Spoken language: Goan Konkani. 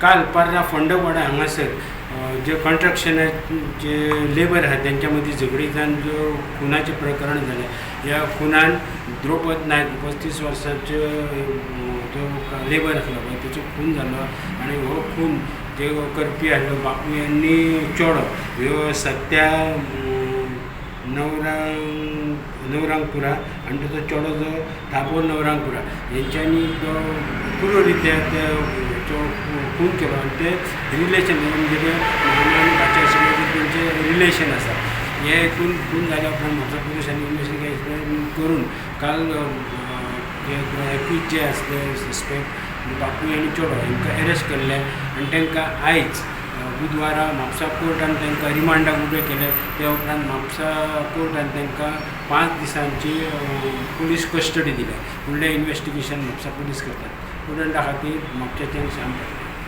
काल पर्रा फोंडा हांगासर जे कंस्ट्रक्शनाचे लेबर आहात तेंच्या मदीं झगडी जावन जो खुनाचें प्रकरण जालें, ह्या खुनान द्रौपद नायक 35 वर्सांच्यो जो लेबर आसलो पळय तेचो खून जालो आनी हो खून जे करपी आसलो बापूय आनी चेडो ह्यो सत्या नवरांगपुरा आनी तेजो चेडो जो थापो नवरांगपुरा हेंच्यांनी तो क्रूर रित्या ते खून केलो आनी ते रिलेशन म्हणजे ते मामा आनी भाचे आशिल्ले तेंचें रिलेशन आसा. हे खून खून जाल्या उपरांत म्हापसा पुलिसांनी इन्वेस्टिगेशन करून काल जे एक्यूज जे आसले सस्पेक्ट बापूय आनी चेडो हेंकां एरेस्ट केल्ले आनी तांकां आयज बुधवारा म्हापसा कोर्टान तांकां रिमांडाक उबे केले. त्या उपरांत म्हापसा कोर्टान तांकां 5 दिसांची पुलीस कस्टडी दिल्या. फुडलें इन्वेस्टिगेशन म्हापसा पुलीस करतात. स्टुडंटा खातीर म्हापशाच्यान श्याम.